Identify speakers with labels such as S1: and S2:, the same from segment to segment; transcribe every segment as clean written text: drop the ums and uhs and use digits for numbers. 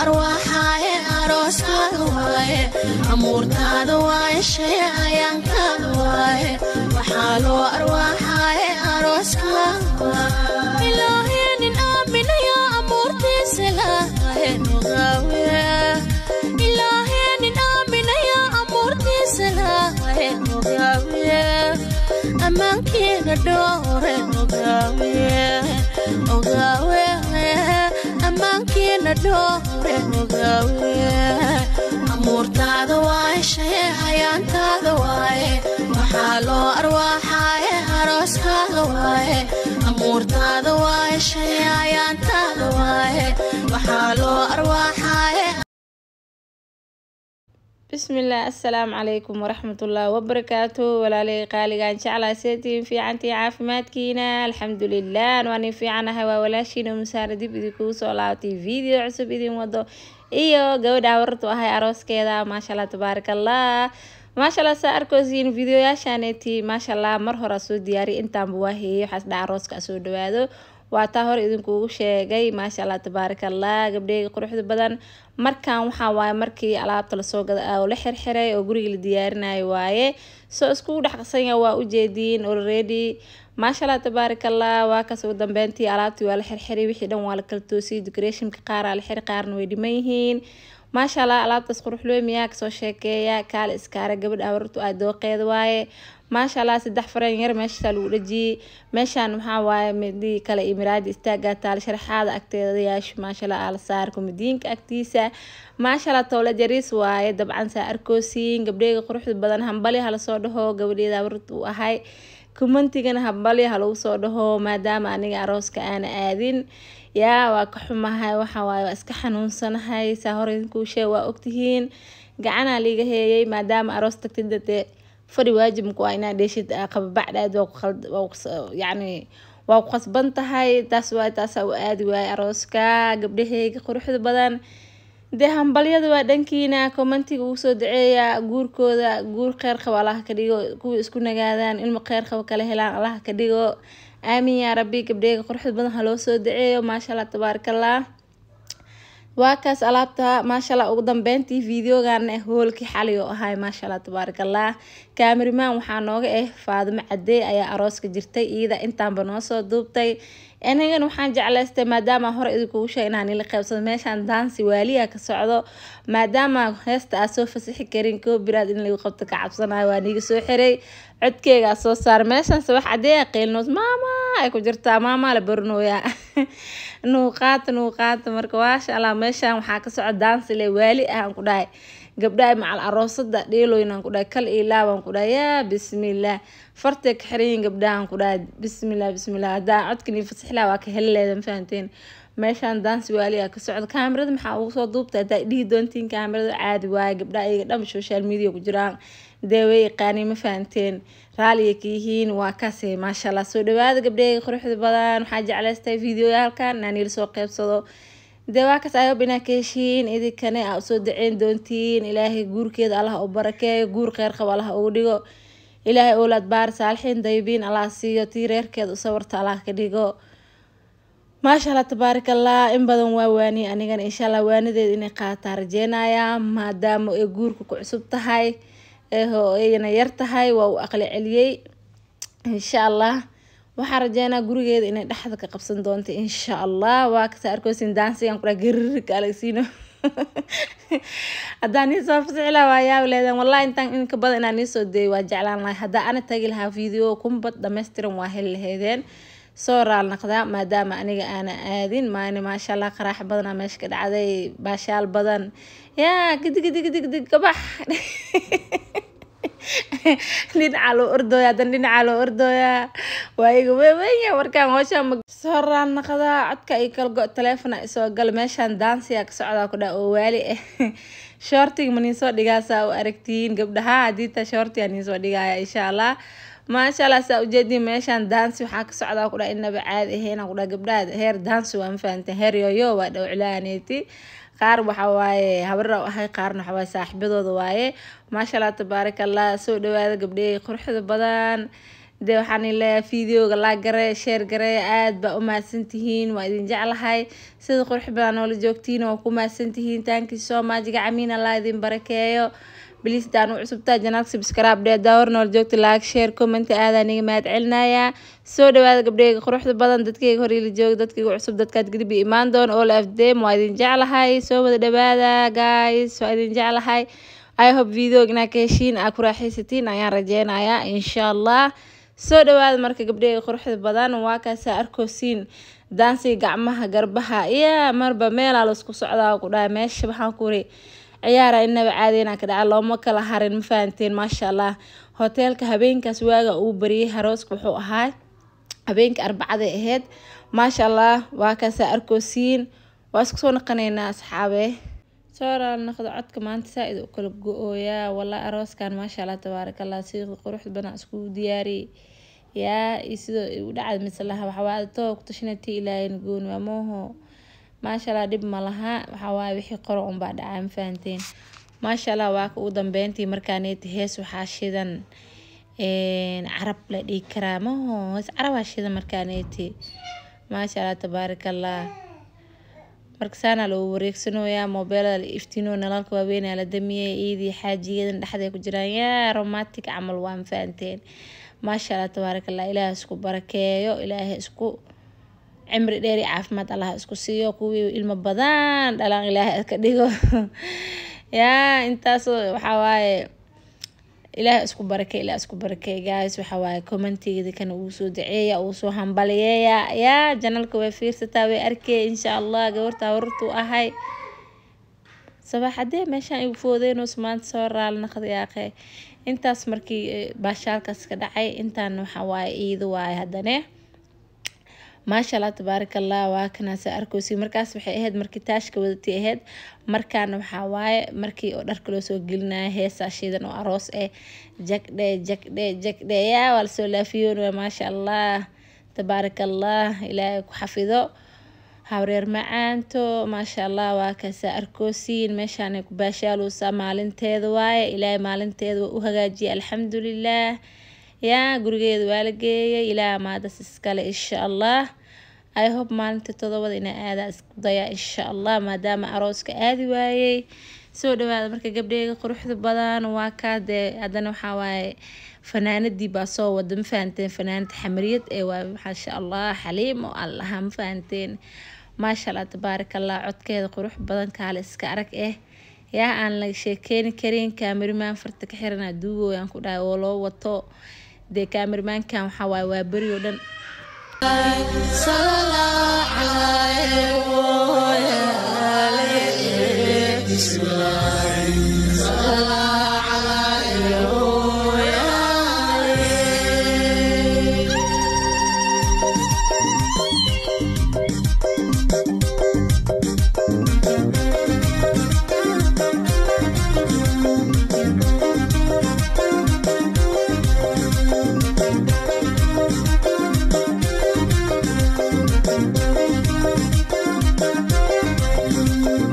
S1: Arwaaxaaye arooskaada waaye, amuurtaada waaye, shay ayaankaada waaye, waxaa loo arwaaxaaye arooskaada. Ilaahay nin aaminaya amuurtiisa lahaye ogaawe. Ilaahay nin aaminaya amuurtiisa lahaye ogaawe, ammaankiina dhoore ogaawe, ogaawe, ammaankiina dhoore ogaawe. Amuurtaada waaye, shay ayaantaada waaye, waxaa loo arwaaxaaye arooskaada waaye. Amuurtaada waaye, shay ayaantaada waaye, waxaa loo arwaaxaaye.
S2: Bismillaah, assalaamu calaykum waraxmatullaahi wabarakaatu. Walaalay qaaligaan jeclaa, seetiin fiicantii caafimaadkiina? Alxamdulilah, waan in fiicanahay. Waa walaashiina Musaare, dib idinkugu soo laabatay video cusub idin wado iyo gabadha warartu ahay arooskeeda. Maasha Allah, tabaarakallah, maasha Allah. Saa arkoosiin videoyaashaneeti, maasha Allah, mar horaa soo diyaariyay, intaanba waa heeyay. Waxaas dhaca arooska soo dhawaado, waa taa hore idinkugu sheegay. Maasha Allah, tabaarakallah, gabdheyga quruxda badan. Markan waxaa waaye markii alaabta lasoo gada oo la xirxiray oo guriga la diyaarinayo waaye, soo iskugu dhex qasanya, waa ujeediin already. Maasha Allah, tabaarakallah. Waa kaas, ugu dambeyntii alaabtii waa la xirxiray, wixii dhan waa la kala toosiyay. Decorationka qaaraa la xiri, qaarna way dhiman yihiin. Maasha Allah, alaabtaas quruxlooy miyaa kasoo sheekeeya, kaale iskaara. Gabadha awartu aa dooqeeda waaye. Maasha Allah, saddex fareen yar meesha lagu dhajiyey. Meeshaan maxaa waaye? Midii kale iyo miraadi istaagaa taal, sharaxaada agteeda yaasho. Maasha Allah, aala saar kumadiinka agtiisa. Maasha Allah, towlad yariis waaye dabcan, saa arkoosiin. Gabdheyga quruxda badan, hambali hala soo dhaho gabadheeda awartu u ahay. Commentigana hambali ha lagu soo dhaho, maadaama aniga arooska aana aadin. Yaa waa ka xumahay, waxa waaye waa iska xanuunsanahay. Saa hore idinkuu sheeg, waa ogtihiin, gacanaa liiga heeyay. Maadaama aroos tagtid, dee fadhi waajibku waa inaad dheeshid qababacdhaad, yacni waa ku khasban tahay. Taas waa taasaa u aadi waayay arooska. Gabdhaheyga quruxda badan, dee hambalyada waa dhankiina. Commentiga ugu soo duceeya guurkooda, guur kheyr qabo Allaha ka dhigo, kuwii isku nagaadaan, ilmo kheyr qabo kala helaan Allaha ka dhigo, aamin yaa rabbi. Gabdheyga quruxda badan ha loo soo duceeyo. Maasha Allah, tabaarakallah. Waa kaas alaabta, maasha Allah. Ugu dambeyntii videogan hoolkii xalay oo ahay. Maasha Allah, tabaarakallah. Cameraman waxaa nooga Faadimo Cadey ayaa arooska jirtay, iyada intaanba noo soo duubtay. Anigana waxaan jeclaystay, maadaama hore idinkugu sheegay, inaan ila qaybsado. Meeshaan daansi waaliya ka socdo, maadaama heesta aad soo fasixi karin, copyright in lagu qabto ka cabsanayo, waa niiga soo xiray, codkeygaa soo saar. Meeshaan sabax cadeeya qeylnoos, maama ay ku jirtaa, maama la baranooyaa, nuuqaata nuuqaata. Marka maasha Allah, meeshaan waxaa ka socda daansi le waali ah aan ku dhahay. Gabdhaha macal aroosada dheelooyin aan ku dhahay, kal iyo laab aan ku dhahay. Yaa bismillaah, fartay ka xiran yihiin gabdhaha aan ku dhahay. Bismillah, bismillah. Haddaa codkan iyo fasixlaa waa ka heli leeda, ma fahanteen? Meeshaan daansi waali ah ka socda. Kaamirada maxaa ugu soo duubtay haddaa dhihi doontiin, kaamirada caadi waaye. Gabdhaha iyaga dhan social media ku jiraan, dee way yaqaaniin, ma fahanteen? Raaliya ka yihiin, waa kaase. Maasha Allah, soo dhawaada gabdhahayga quruxda badan. Waxaa jeclaystay videoyaalkan inaan ila soo qeybsado. Dee waa kaas, ayob inaa ka heshiin, idinkane aa usoo daceyn doontiin. Ilaahay guurkeeda Allah u barakeeyo, guur kheyr qabo Allah ugu dhigo. Ilaahay owlaad baar saalixiin dayibiin Allah siiyo, tii reerkeeda u sawarta Allah ka dhigo. Maasha Allah, tabaarakallah. In badan waa waani, anigana insha Allah waanadeeda inay qaataa rajeynaya, maadaama ay guurka ku cusub tahay ayna yar tahay. Waa u aqli celiyey. Insha Allah waxaa rajeynaa gurigeeda inay dhexda ka qabsan doonto, insha Allah. Waa kasa arkoosin daansigan kudha garirka alagsiino. Haddaan nii soo fasixi lahaa waa yaab leedahan. Wallahi intaan in ka badan inaan niisoo deeyo waa jeclaan lahay. Haddaa ana tagi lahaa, video kumbad dhammaystiran waa heli laheydeen. Soo raal naqdaa, maadaama aniga aana aadin maani. Maasha Allah, qaraax badanaa meesha ka dhacday, baashaal badan. Yaa gidi gidi gidi gidi, gabax dhinaca loo ordooya, haddana dhinaca loo ordooyaa, waa iga weewenya. Markaan howshaan soo raal naqdaa, codka ay kala go, taleefona isoo gal. Meeshaan daansiga ka socdaa ku dhaa oo waali ah. Shortiga ma niin soo dhigaasaa u aragtiin gabdhaha? Haddii taa shortiga niin soo dhigaya, insha Allah. Maasha Allah, saa ujeediin, meeshaan daansi waxaa ka socdaa ku dhaa inaba caadi ahayn ku dhaa. Gabdhaha heer daansi waa, ma fahanteen? Heer yoyo waa dhowcilaaneeti. Qaar waxa waaye habarra ahay, qaarna waxa waaye saaxiibadooda waaye. Maasha Allah, tabaaraka Allah. Soo dhawaada gabdhahey quruxda badan. Dee waxaan leeyahay videoga like garee, share garee. Aad baa u mahadsantihiin, waa idin jeclahay. Sida qurux badan noola joogtiin waa ku mahadsantihiin. Thank you so much. Gacamiin Allah idin barakeeyo. Please daan u cusubtaa channelka subscribe dheh, daawar noola joogta, like, share, comment. Aadaan iga mahad celinayaa. Soo dhawaada gabdheyga quruxda badan, dadkayga hore ila jooga, dadkayga cusub, dadkaad kadib imaan doon, all of them, waa idin jeclahay. Soo wada dhawaada guys, waa idin jeclahay. I hope video inaa ka heshiin, aa ku raaxaysatiin ayaan rajeynayaa insha Allah. Soo dhawaada marka gabdheyga quruxda badan. Waa kaasaa arkoosiin daansiga, gacmaha, garbaha iyo marba meelaa laisku socdaa ku dhahay. Meesha waxaan ku uri ciyaara inaba caadi inaan ka dhaca, looma kala harin, ma fahanteen? Maasha Allah. Hoteelka habeenkaas waaga uu bariyay harooska wuxuu ahaa habeenka Arbacada ahayd. Maasha Allah, waa kaasaa arkoosiin. Waa isku soo naqaneynaa asxaabe. Soo raali noqdo, codka maanta saa-id u kala go-ooyaa wallahi. Arooskan maasha Allah tabaarakallah, sida quruxda badan iskugu diyaariyay yaa iyo sidoo u dhacday misalaha waxawaaye too ku tashanati Ilaahay gooni waa mooho. Maasha Allah, dhib ma laha, waxawaaye wixii qoro unbaa dhacay, ma fahanteen? Maasha Allah. Waa ka ugu dambeyntii markaaneeti hees waxaa shidan carab la dhihi karaa maho, hees carabaa shidan markaaneeti. Maasha Allah tabaarakallah. Marka saana loogu wareegsanayaa, moobeelada la iftiino, nalalka waaweyn la damiyay, iidii xaajiyadan dhexda ku jiraan, yaa romantic camal waa, ma fahanteen? Maasha Allah tabaarakallah. Ilaahay isku barakeeyo, Ilaahay isku cimri dheer iyo caafimaad Allah isku siiyo, kuwii ilmo badan dhalaan Ilaahay ka dhigo. Yaa intaas waxaa waaye, Ilaahay isku barakey, Ilaah isku barakey guys. Waxa waaye commentigeeda kana uu soo duceeya, uu soo hambaliyeeya. Yaa channelka way fiirsataa, way arkay insha Allah. Gabarta warartuu ahay sabaxadee meeshaan igu foodeynos maanta. Soo raali naqda yaaqe. Intaas markii baashaalkaas ka dhacay, intaan waxa waaye iida waaye haddane. Maasha Allah tabaarakallah. Waa kanaasa arkoosi. Markaas waxay ahayd markii taashka wadatay ahayd. Markaana waxaa waaye markii oo dharka loo soo gelinaya, heesaa shidan oo aroos eh, jagdhe jagdhe jagdhe, yaa waa lasoo laafiyoonaya. Maasha Allah tabaarakallah, Ilaahay ku xafido hawreer macaanto. Maasha Allah, waa kaasaa arkoosiin. Meeshaanay ku baashaaleysaa, maalinteeda waaye. Ilaahay maalinteeda waa u hagaajiyay, alxamdulilah. Yaa gurigeeda waa la geeyay, Ilaah maadas iskale insha Allah. I hope maalinta 7da inaa aadaa isku dayaa insha Allah, maadaama arooska aadi waayey. Soo dhawaada marka gabdheyga quruxda badan. Waa kaa dee haddana waxaa waaye fanaanadii baa soo wada, ma fahanteen? Fanaanad xamariyad ee waa, maasha Allah, Xaliim oo Allaha, ma fahanteen? Maasha Allah tabaarakallah. Codkeeda qurux badan, kaale iska arag eh, yaa aan laga sheekeeni karin. Kaamiramaan farta ka xiran duugooyaan ku dhahay oo loo wato. Dee kaamiramankan waxaa waaye waa beri oo dhan.
S1: صلى الله عليه وآله، صلى الله عليه وآله.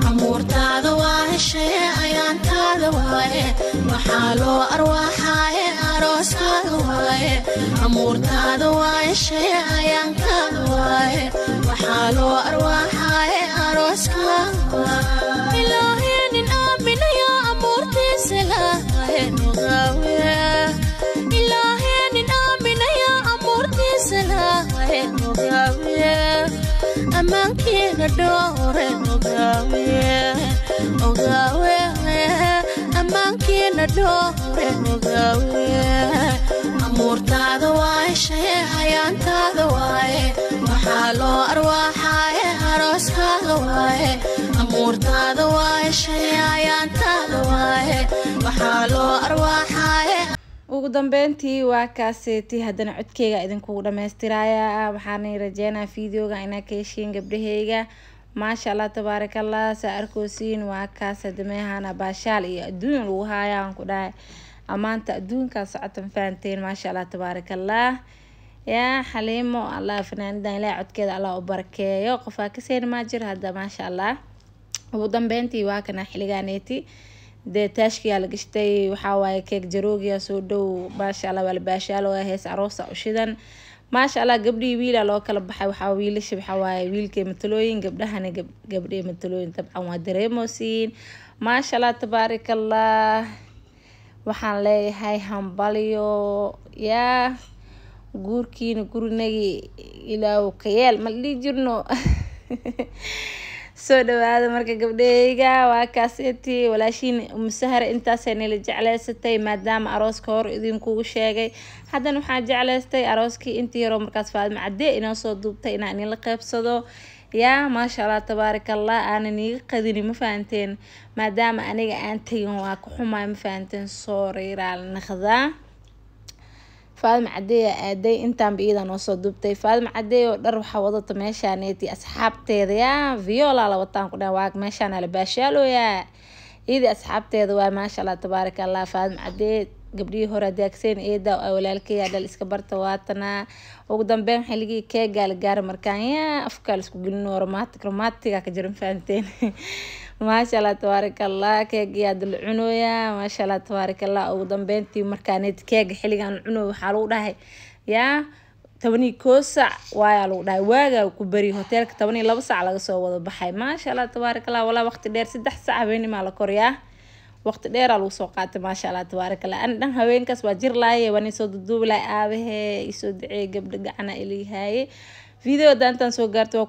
S1: Amuurtaada waa heshay, ayaantaada waaye, waxaa loo arwaaxaaye arooskaada waaye. Amuurtaada waa heshay, ayaantaada waaye, waxaa loo arwaaxaaye arooskaada. Ilaahay nin aaminaya amuurtiisa laahe nogaawe. Ilaahay nin aaminaya amuurtiisa laahe nogaawe, ammaankiina dhoore ogaawe, ogaawe, ammaankiina dhoore ogaawe. Amuurtaada waa heshay, ayaantaada waaye, waxaa loo arwaaxaaye arooskaada waaye. Amuurtaada waa heshay, ayaantaada waaye, waxaa loo arwaaxaaye.
S2: Ugu dambeyntii waa kaaseeti haddana codkeyga idinkugu dhamaystiraya. Waxaana rajeynaya videoga inaa ka heshiin gabdhaheyga. Maasha Allah tabaarakallah. Saa arkoosiin waa kaas dameehana baashaal iyo adduun lagu haaya aan ku dhahay, amaanta adduunkaa socota, ma fahanteen? Maasha Allah tabaarakallah. Yaa Xaliimo Allah, fanaanidan Ilaah codkeeda Allah u barakeeyo, qofaa ka seeni maa jir hadda. Maasha Allah. Ugu dambeyntii waa kana xiliganeeti. Dee taashkiyaa la gashtay, waxaa waaye keeg jaroogiyaa soo dhow, maasha Allah, waa la baashaalooya, hees aroosa u shidan, maasha Allah. Gabdhihii wiilaa loo kala baxay. Waxaa wiilasha waxaa waaye wiilkay matalooyin, gabdhahana gabdhay matalooyin, dabcan waa dareemosiin, maasha Allah, tabaarikallah. Waxaan leeyahay hambalyo, yaa guurkiina gurinagii ilaahu ka yeel, ma la dhihi jirno. Soo dhawaada marka gabdhahayga, waa kaaseeti walaashiin Umusahare, intaasay nila jecleysatay maadaama arooska hor idinkugu sheegay. Haddana waxaan jecleystay arooskii intii yaroo markaas Faadimo Cadee inoo soo duubtay inaan idinla qeybsado, yaa maasha Allah, tabaaraka Allah, aanan iiga qadinin, ma fahanteen? Maadaama aniga aan tegin waa ka xumaay, ma fahanteen? Sorry, raali naqdaa. Faadimo Cadee aaday, intaanba iyada noo soo duubtay. Faadimo Cadee oo dhar waxaa wadata meeshaaneeti asxaabteeda, yaa viola la wataan ku dhahan, waa meeshaana la baashaalooyaa, iyadii asxaabteeda waa, maasha Allah, tabaaraka Allah. Faadimo Cadee gabdhihii hore adaagseen, eeda walaalkaya dhal iska barta, waatanaa. Ugu dambeyn xilligii keegaa la gaara markaan, yaa afkaa la isku gelino, romantic romantiga ka jiran, fahanteen? Maasha Allah, tabaaraka Allah, keegiyaa hadda la cunooyaa, maasha Allah, tabaaraka Allah. Ugu dambeyntii markaaneed keega xilligan la cunoyo waxaa lagu dhahay yaa 11 saac waayaa lagu dhahay, waagaa ku beri hoteelka 12 saac laga soo wada baxay, maasha Allah, tabaaraka Allah. Walaa waqti dheer, 3 saac habeennimaa la koryaa, waqti dheeraa lagu soo qaatay, maasha Allah, tabaaraka Allah. Ani dhan haweenkaas waa jir laaye, waan isoo duduubi lahay, aabahee isoo duceeyay, gabdho gacana ilihaaye. Video daantaan soo gaartay waa.